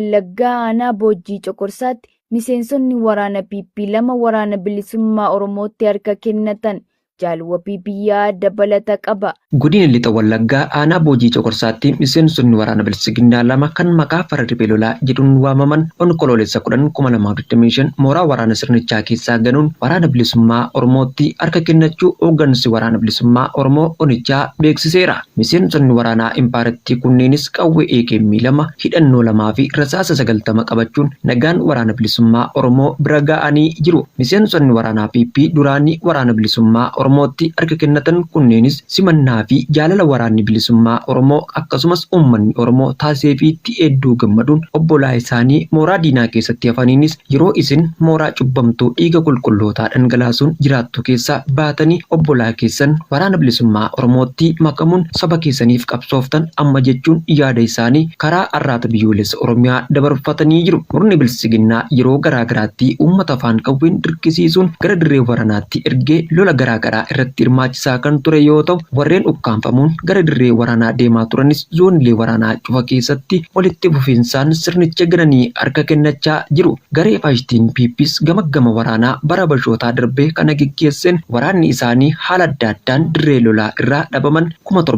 Wallaggaa Aanaa Boojjii Coqorsaatti miseensonni waraana PP 2 Waraana Bilisummaa Oromootti harka kennatan. Jaal Wabii Biyyaa dabalata qaba. Godina Lixa Wallaggaa Aanaa Boojii Coqorsaatti miseensonni waraana Biltsiginnaa 2 kan maqaa farra riphee lolaa jedhuun waamaman Onkoloolessa 10, 2025 mooraa waraana sirnichaa keessaa ganuun Waraana Bilisummaa Oromootti harka kennachuu hooggansi Waraana Bilisummaa Oromoo onichaa beeksiseera. Miseensonni waraanaa impaarattii kunneenis qawwee AKM 2, hidhannoo 2 fi rasaasa 90 qabachuun nagaan Waraana Bilisummaa Oromoo bira ga'anii jiru. Miseensonni waraanaa PP duraanii Waraana Bilisummaa Oromootti harka kennatan kunneenis simannaa fi jaalala Waraanni Bilisummaa Oromoo akkasumas uummanni Oromoo taasiseefiitti hedduu gammaduun obbolaa isaanii mooraa diinaa keessatti hafaniinis yeroo isin mooraa cubbamtuu dhiiga qulqullootaa dhangalaasuun jiraattu keessaa baatanii obbolaa keessan Waraana Bilisummaa Oromootti makamuun saba keessaniif qabsooftan amma jechuun yaada isaanii karaa Arraata Biyyoolessa Oromiyaa dabarfatanii jiru. Murni Biltsiginnaa yeroo garaa garaatti uummata afaan qawween dirqisiisuun gara dirree waranaatti ergee lola garaa garaa irratti hirmaachisaa kan ture yoo ta'u, warreen ukkaamfamuun gara dirree waraanaa deemaa turanis zoonilee waraanaa cufa keessatti walitti fufinsaan sirnicha gananii harka kennachaa jiru. Garee faashistiin PPs gamaggama waraanaa bara Habashootaa darbee kana geggeesseen waraanni isaanii haala adda addaan dirree lolaa irraa dhabaman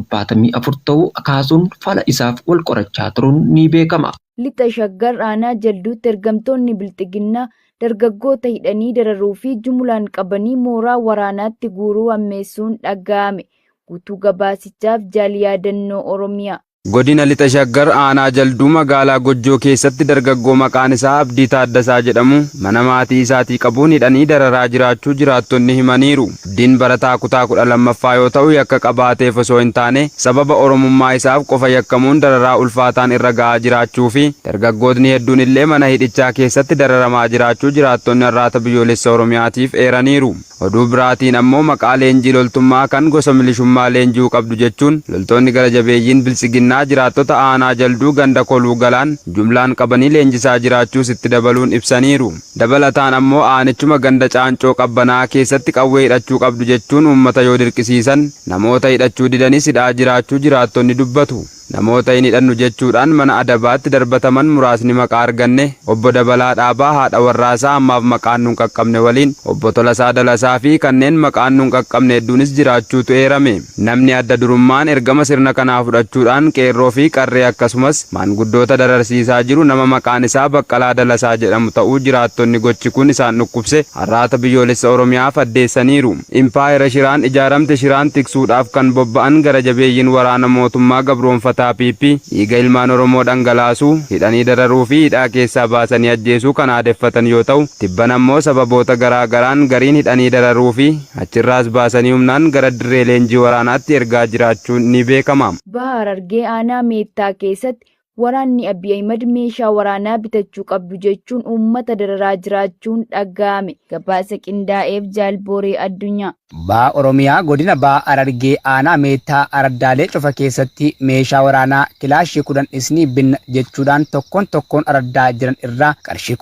74,000 ta'uu kaasuun fala isaaf wal qorachaa turuun ni beekama. Lixa Shaggar aanaa Jalduutti ergamtoonni Bilxiginnaa dargaggoota hidhanii dararuu fi jumulaan qabanii mooraa waraanaatti guuruu hammeessuun dhaga'ame. Guutuu gabaasichaaf Jaal Yaadannoo Oromiyaa. Godina Lixa Shaggar aanaa Jalduu magaalaa Gojjoo keessatti dargaggoo maqaan isaa Abdii Taaddasaa jedhamu mana maatii isaatii qabuun hidhanii dararaa jiraachuu jiraattonni himaniiru. Abdiin barataa kutaa 12ffaa yoo ta'u yakka qabaateef osoo hin taane sababa Oromummaa isaaf qofa yakkamuun dararaa ulfaataan irra ga'aa jiraachuu fi dargaggootni hedduun illee mana hidhichaa keessatti dararamaa jiraachuu jiraattonni Arraata Biyyoolessa Oromiyaatiif eeraniiru. Oduu biraatiin ammoo maqaa leenjii loltummaa kan gosa milishummaa leenji'uu qabdu jechuun loltoonni gara jabeeyyiin Biltsiginnaa jiraattota aanaa Jalduu ganda Koluu Galaan jumlaan qabanii leenjisaa jiraachuus itti dabaluun ibsaniiru. Dabalataan ammoo aanichuma ganda Caancoo Qabbana'aa keessatti qawwee hidhachuu qabdu jechuun uummata yoo dirqisiisan namoota hidhachuu didanis hidhaa jiraachuu jiraattonni dubbatu. Namoota hin hidhannu jechuudhaan mana adabaatti darbataman muraasni maqaa arganne, Obbo Dabalaa Dhaabaa haadha warraasaa ammaaf maqaan nun qaqqabne waliin, Obbo Tolasaa Dalasaa fi kanneen maqaan nun qaqqabne hedduunis jiraachuutu eerame. Namni adda durummaan ergama sirna kanaa fudhachuudhaan qeerroo fi qarree akkasumas maanguddoota dararsiisaa jiru nama maqaan isaa Baqqalaa Dalasaa jedhamu ta'uu jiraattonni gochi kun isaan dhukkubse Arraata Biyyoolessa Oromiyaaf addeessaniiru. Impaayera shiraan ijaaramte shiraan tiksuudhaaf kan bobba'an gara jabeeyyiin waraana mootummaa gabroomfataa PP dhiiga ilmaan Oromoo dhangalaasuu, hidhanii dararuu fi hidhaa keessaa baasanii ajjeesuu kan aadeffatan yoo ta'u, tibbana immoo sababoota garaa garaan gariin hidhanii dararuu fi achirraas baasanii humnaan gara dirree leenjii waraanaatti ergaa jiraachuun ni beekama. Baha Harargee aanaa Meettaa keessatti Waraanni Abiy Ahimad meeshaa waraanaa bitachuu qabdu jechuun uummata dararaa jiraachuun dhaga'ame. Gabaasa qindaa'eef Jaal Booree Addunyaa. Baha Oromiyaa Godina Baha Harargee Aanaa Meettaa araddaalee cufa keessatti meeshaa waraanaa kilaashii 10 isinii binna jechuudhaan tokkoon tokkoon araddaa jiran irraa qarshii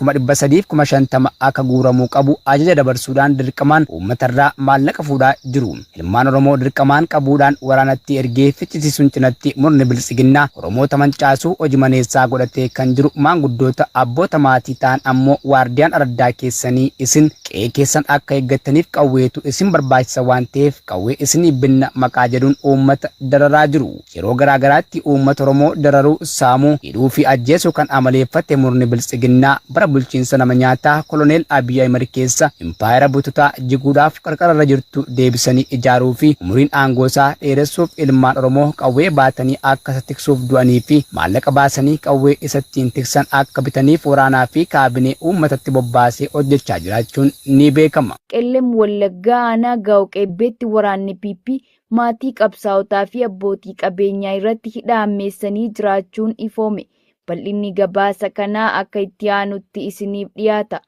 350,000 akka guuramuu qabu ajaja dabarsuudhaan dirqamaan uummatarraa maallaqa fuudhaa jiru. Ilmaan Oromoo dirqamaan qabuudhaan waraanatti ergee ficcisiisuun cinatti murni Biltsiginnaa Oromoota mancaasuu hoji maneessaa godhatee kan jiru maanguddoota abboota maatii ta'an ammoo waardiyaan araddaa keessanii isin qe'ee keessan akka eeggattaniif qawweetu isin barbaachisa waan ta'eef qawwee isinii binna maqaa jedhuun uummata dararaa jiru. Yeroo garaa garaatti uummata Oromoo dararuu, saamuu, hidhuu fi ajjeesuu kan amaleeffate murni Biltsiginnaa bara bulchiinsa nama nyaataa Koloneel Abiy Ahimed keessa impaayera bututaa jiguudhaaf qarqara irra jirtu deebisanii ijaaruu fi umuriin aangoo isaa dheeressuuf ilmaan Oromoo qawwee baatanii akka isa tiksuuf du'anii fi maallaqa baasanii qawwee isa ittiin tiksan akka bitaniif waraanaa fi kaabinee uummatatti bobbaasee hojjechaa jiraachuun ni beekama. Qellem Wallaggaa aanaa Gaawo Qeebbeetti waraanni PP maatii qabsaa'otaa fi abbootii qabeenyaa irratti hidhaa hammeessanii jiraachuun ifoome. Bal'inni gabaasa kanaa akka itti aanutti isiniif dhiyaata.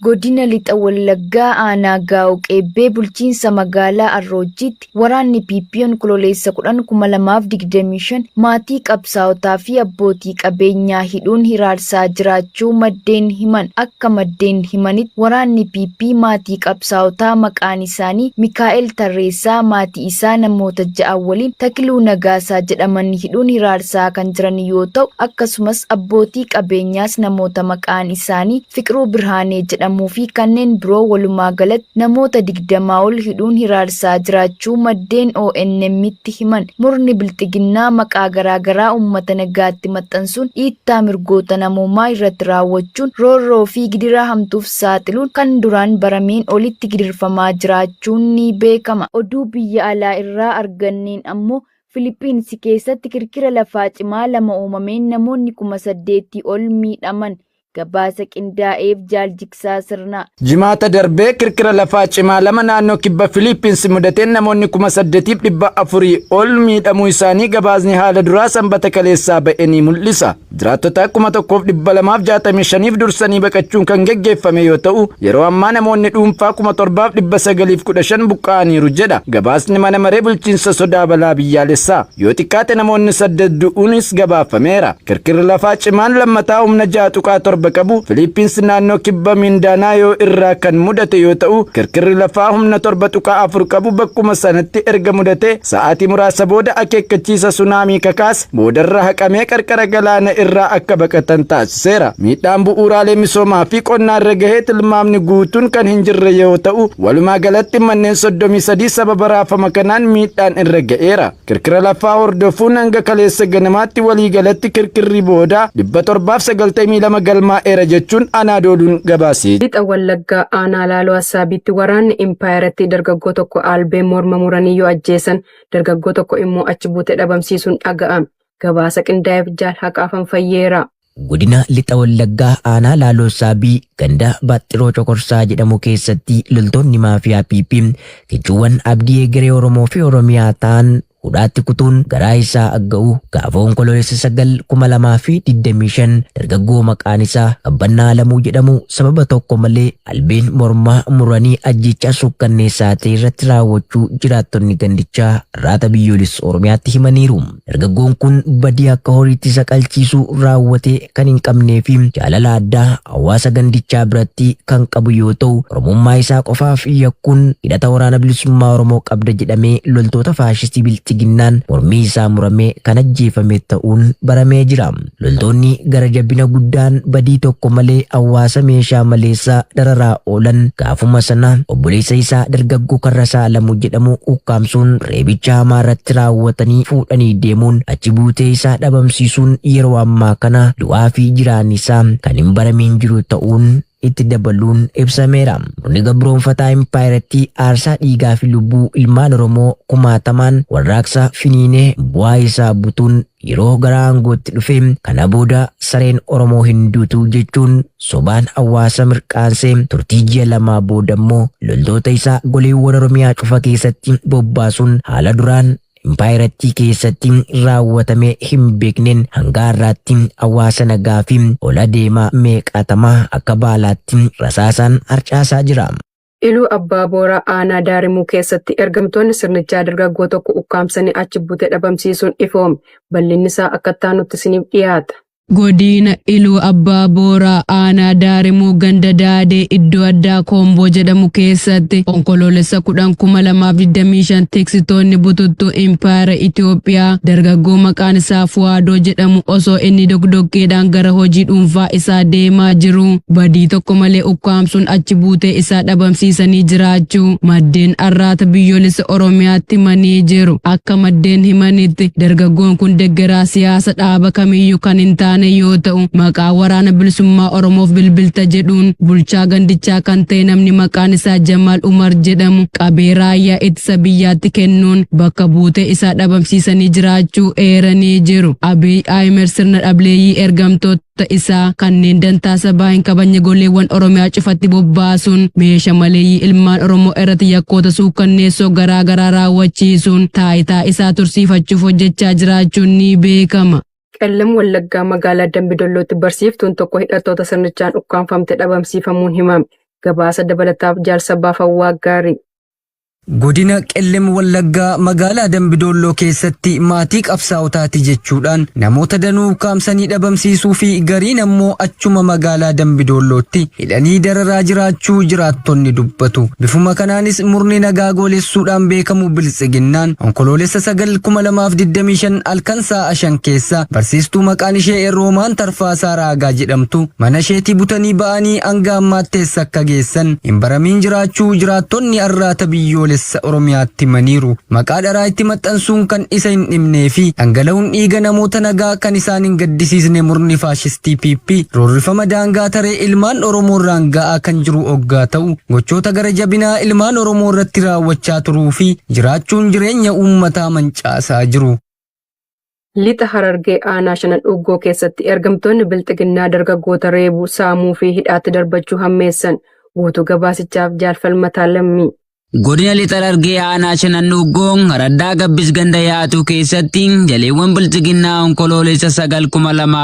Godina Lixa Wallaggaa Aanaa Gaa'oo Qeebbee bulchiinsa magaalaa Arroojjiitti waraanni PP Onkololeessa 10, 2025 maatii qabsaa'otaa fi abbootii qabeenyaa hidhuun hiraarsaa jiraachuu maddeen himan. Akka maddeen himanitti waraanni PP maatii qabsaa'otaa maqaan isaanii Mikaa'el Tarreessaa maatii isaa namoota 6 waliin, Takiluu Nagaasaa jedhaman hidhuun hiraarsaa kan jiran yoo ta'u, akkasumas abbootii qabeenyaas namoota maqaan isaanii Fiqiruu Birhaanee jedhamuu fi kanneen biroo walumaa galatti namoota 20 ol hidhuun hiraarsaa jiraachuu maddeen ONM'tti himan. Murni Bilxiginnaa maqaa garaa garaa uummata nagaatti maxxansuun dhiittaa mirgoota namoomaa irratti raawwachuun roorroo fi gidiraa hamtuuf saaxiluun kan duraan barameen olitti gidirfamaa jiraachuun ni beekama. Oduu biyya alaa irraa arganneen ammoo Filippiinsi keessatti kirkira lafaa cimaa 2 uumameen namoonni 8,000 ol miidhaman. Gabaasa qindaa'eef Jaal Jigsaa Sirnaa. Jimaata darbe kirkira lafaa cimaa 2 naannoo kibba Filiippiinsi mudateen namoonni 8,400 ol miidhamuu isaanii gabaasni haala duraa Sambata kaleessaa ba'e ni mul'isa. Jiraattota 1,265f dursanii baqachuun kan geggeeffame yoo ta'u, yeroo ammaa namoonni dhuunfaa 7,915 buqqa'aniiru jedha gabaasni mana maree bulchiinsa sodaa balaa biyyaalessaa. Yoo xiqqaate namoonni 8 du'uunis gabaafameera. Kirkirri lafaa cimaan lammataa humna 6.7 qabu Filiippiinsi naannoo kibba Miindaanaayoo irraa kan mudate yoo ta'u, kirkirri lafaa humna 7.4 qabu bakkuma sanatti erga mudatee sa'aatii muraasa booda akeekkachiisa sunaamii kakaase boodarra haqamee qarqara galaana irraa akka baqatan taasiseera. Miidhaan bu'uuraalee misoomaa fi qonnaa irra gahee tilmaamni guutuun kan hin jirre yoo ta'u, walumaa galatti manneen 33 sababa raafama kanaan miidhaan irra ga'eera. Kirkira lafaa hordofuun hanga kaleessa ganamaatti waliigalatti kirkirri boodaa 792 galmaa'eera jechuun Anaadooluun gabaasee. Lixa Wallaggaa Aanaa Laaloo Assaabiitti waraanni impaayerattii dargaggoo tokko aalbeen morma muranii yoo ajjeesan, dargaggoo tokko immoo achi buutee dhabamsiisuun dhaga'ame. Gabaasa qindaa'eef Jaal Haqaafan Fayyeeraa. Godina Lixa Wallaggaa aanaa Laaloo Saabii ganda Baaxxiroo Coqorsaa jedhamu keessatti loltoonni maafiyaa PP kichuuwwan abdii egeree Oromoo fi Oromiyaa ta'an hudhaatti kutuun garaa isaa agga'u gaafa Onkoloolessa 9, 2025 dargaggoo maqaan isaa Qabbannaa Alamuu jedhamu sababa tokko malee albeen mormaa muranii ajjeechaa suukkanneessaa ta'e irratti raawwachuu jiraattonni gandichaa Arraata Biyyoolessa Oromiyaatti himaniiru. Dargaggoon kun badii akka horiitti isa qalchiisu raawwate kan hin qabnee fi jaalala addaa hawaasa gandichaa biratti kan qabu yoo ta'u, Oromummaa isaa qofaaf yakkuun hidhata Waraana Bilisummaa Oromoo qabda jedhamee loltoota faashistii Bilxiginnaan mormii isaa muramee kan ajjeefame ta'uun baramee jira. Loltoonni gara jabina guddaan badii tokko malee hawaasa meeshaa maleessa dararaa oolan gaafuma sana obboleessa isaa dargaggoo Karrasaa Alamuu jedhamu ukkaamsuun reebicha hamaa irratti raawwatanii fuudhanii deemuun achi buutee isaa dhabamsiisuun yeroo ammaa kana du'aa fi jiraan isaa kan hin baramiin jiru ta'uun itti dabaluun ibsameera. Murni gabroomfataa impaayerattii aarsaa dhiigaa fi lubbuu ilmaan Oromoo kumaatamaan warraaqsa finiinee bu'aa isaa butuun yeroo gara aangootti dhufe kana booda sareen Oromoo hin duutu jechuun sobaan hawaasa mirqaansee turtii ji'a lamaa booda immoo loltoota isaa goleewwan Oromiyaa cufa keessatti bobbaasuun haala duraan impaayerattii keessatti raawwatamee hin beekneen hanga har'aatti hawaasa nagaa fi ol adeemaa meeqaatamaa akka baalaatti rasaasaan harcaasaa jira. Iluu Abbaa Booraa aanaa Daarimuu keessatti ergamtoonni sirnichaa dargaggoo tokko ukkaamsanii achi buutee dhabamsiisuun ifoome. Bal'inni isaa akka itti aanutti isiniif dhiyaata. Godina Iluu Abbaa Booraa Aanaa Daarimuu ganda Daadee iddoo addaa Koomboo jedhamu keessatti Onkoloolessa 10, 2025 tiksitoonni bututtuu impaayera Itoophiyaa dargaggoo maqaan isaa Fuwaadoo jedhamu osoo inni doqdoqqeedhaan gara hojii dhuunfaa isaa deemaa jiruu badii tokko malee ukkaamsuun achi buutee isaa dhabamsiisanii jiraachuu maddeen Arraata Biyyoolessa Oromiyaatti himanii jiru. Akka maddeen himanitti dargaggoon kun deggeraa siyaasa dhaaba kamiyyuu kan hin taane yoo ta'u, maqaa Waraana Bilisummaa Oromoof bilbilta jedhuun bulchaa gandichaa kan ta'e namni maqaan isaa Jamaal Umar jedhamu qabee raayyaa ittisa biyyaatti kennuun bakka buutee isaa dhabamsiisanii jiraachuu eeranii jiru. Abiy Ahimed sirna dhableeyyii ergamtoota isaa kanneen dantaa sabaa hin kabajne goleewwan Oromiyaa cufatti bobbaasuun meesha maleeyyii ilmaan Oromoo irratti yakkoota suukkanneessoo garaa garaa raawwachiisuun taayitaa isaa tursiifachuuf hojjechaa jiraachuun ni beekama. Qellem Wallaggaa magaalaa Dambi Dollootti barsiiftuun tokko hidhattoota sirnichaan ukkaamfamte dhabamsiifamuun himame. Gabaasa dabalataaf Jaal Sabaa Fawwaa Gaarii. Godina Qellem Wallaggaa magaalaa Dambidoolloo keessatti maatii qabsaa'otaati jechuudhaan namoota danuu ukkaamsanii dhabamsiisuu fi gariin ammoo achuma magaalaa Dambidoollootti hidhanii dararaa jiraachuu jiraattonni dubbatu. Bifuma kanaanis murni nagaa goolessuudhaan beekamu Biltsiginnaan Onkoloolessa 9, 2025 halkan saa'a 5 keessa barsiistuu maqaan ishee Roomaan Tarfaasaa Raagaa jedhamtu mana isheetii butanii ba'anii hanga ammaatti eessa akka geessan hin baramiin jiraachuu jiraattonni Arraata Biyyoolessa Oromiyaatti himaniiru. Maqaa dharaa itti maxxansuun kan isa hin dhibnee fi dhangala'uun dhiiga namoota nagaa kan isaan hin gaddisiisne murni faashistii PP roorrifama daangaa taree ilmaan Oromoo irraan ga'aa kan jiru oggaa ta'u gochoota gara jabinaa ilmaan Oromoo irratti raawwachaa turuu fi jiraachuun jireenya uummataa mancaasaa jiru. Lixa Harargee aanaa Shanan Dhuuggoo keessatti ergamtoonni Bilxiginnaa dargaggoota reebuu, saamuu fi hidhaatti darbachuu hammeessan. Guutuu gabaasichaaf Jaal Falmataa Lammii. Godina Lixa Harargee aanaa Shanan Dhuuggoo araddaa Gabbis ganda Yaatuu keessatti jaleewwan Bilxiginnaa Onkoloolessa 9,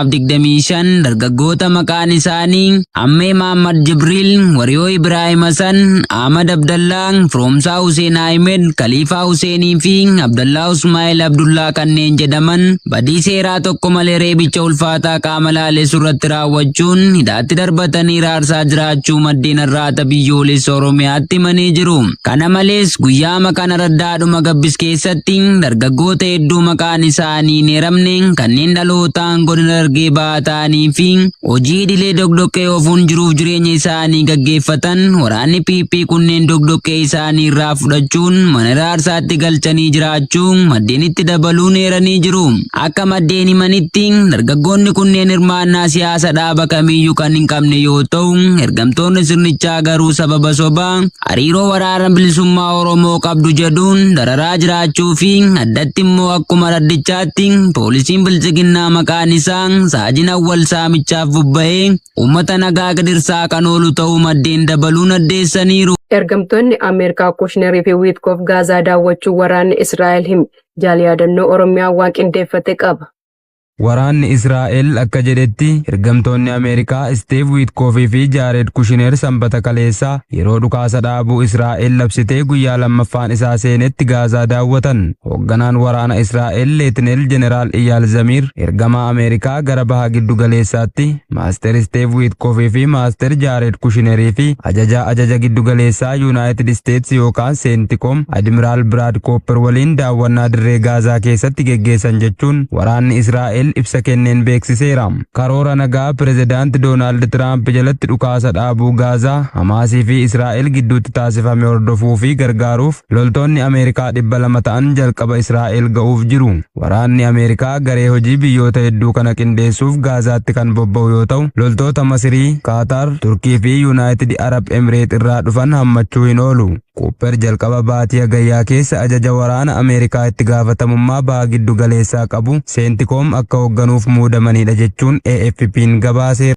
2025 dargaggoota maqaan isaanii Ammee Mahaammad Jibriil, Wariyoo Ibraahim Hasan, Ahmad Abdallaa, Firoomsaa Huseen Ahimed, Kaliifaa Huseenii fi Abdallaa Usmaa'il Abdullaa kanneen jedhaman badii seeraa tokko malee reebicha ulfaataa qaama laalessu irratti raawwachuun hidhaatti darbatanii raarsaa jiraachuu maddeen Arraata Biyyoolessa Oromiyaatti himanii jiru. Kana malees guyyaama kana raddaadhuma Gabbis keessatti dargaggoota hedduu maqaan isaanii hin eeramne kanneen dhalootaan godina Harargee Bahaa ta'anii fi hojii idilee doqdoqqee oofuun jiruuf jireenya isaanii gaggeeffatan waraanni PP kunneen doqdoqqee isaanii irraa fudhachuun mana raarsaatti galchanii jiraachuu maddeen itti dabaluun eeranii jiru. Akka maddeen himanitti dargaggoonni kunneen hirmaannaa siyaasa dhaaba kamiiyyuu kan hin qabne yoo ta'u ergamtoonni sirnichaa garuu sababa sobaa hariiroo waraana bilisummaa Oromoo qabdu jedhuun dararaa jiraachuu fi addatti immoo akkuma raddichaatti poolisiin biltsiginnaa maqaan isaa Saajin Awwal saamichaaf bobba'ee uummata nagaa gidirsaa kan oolu ta'uu maddeen dabaluun addeessaniiru. Ergamtoonni Ameerikaa Kushnerii fi Wiitkoof Gaazaa daawwachuu waraanni Israa'el hime. Jaal Yaadannoo Oromiyaa waan qindeeffate qaba. Waraanni Israa'el akka jedhetti, ergamtoonni Ameerikaa Isteev Wiitkoofii fi Jaareed Kushineer Sambata kaleessaa yeroo dhukaasa dhaabuu Israa'el labsitee guyyaa lammaffaan isaa seenetti Gaazaa daawwatan. Hoogganaan waraana Israa'el Leetineel Jeneraal Iyaal Zamiir ergamaa Ameerikaa gara Baha Giddu Galeessaatti Maaster Isteev Wiitkoofii fi Maaster Jaareed Kushinerii fi ajajaa ajaja giddu galeessaa Yunaayitid Isteets yookaan Seentikoom Admiraal Biraad Koopper waliin daawwannaa dirree Gaazaa keessatti geggeessan jechuun waraanni Israa'el ibsa kenneen beeksiseera. Karoora nagaa Pirezidaant Doonaald Tiraamp jalatti dhukaasa dhaabuu Gaazaa, Hamaasii fi Israa'el gidduutti taasifame hordofuu fi gargaaruuf loltoonni Ameerikaa 200 ta'an jalqaba Israa'el ga'uuf jiru. Waraanni Ameerikaa garee hojii biyyoota hedduu kana qindeessuuf Gaazaatti kan bobba'u yoo ta'u, loltoota Masirii, Kaataar, Turkii fi Yunaayitid Arab Emireet irraa dhufan hammachuu hin oolu. Kuupper jalqaba baatii Hagayyaa keessa ajaja waraana Ameerikaa itti gaafatamummaa Baha Giddu Galeessaa qabu, Seentikoom akka hogganuuf muudamanidha jechuun AFP'n gabaaseera.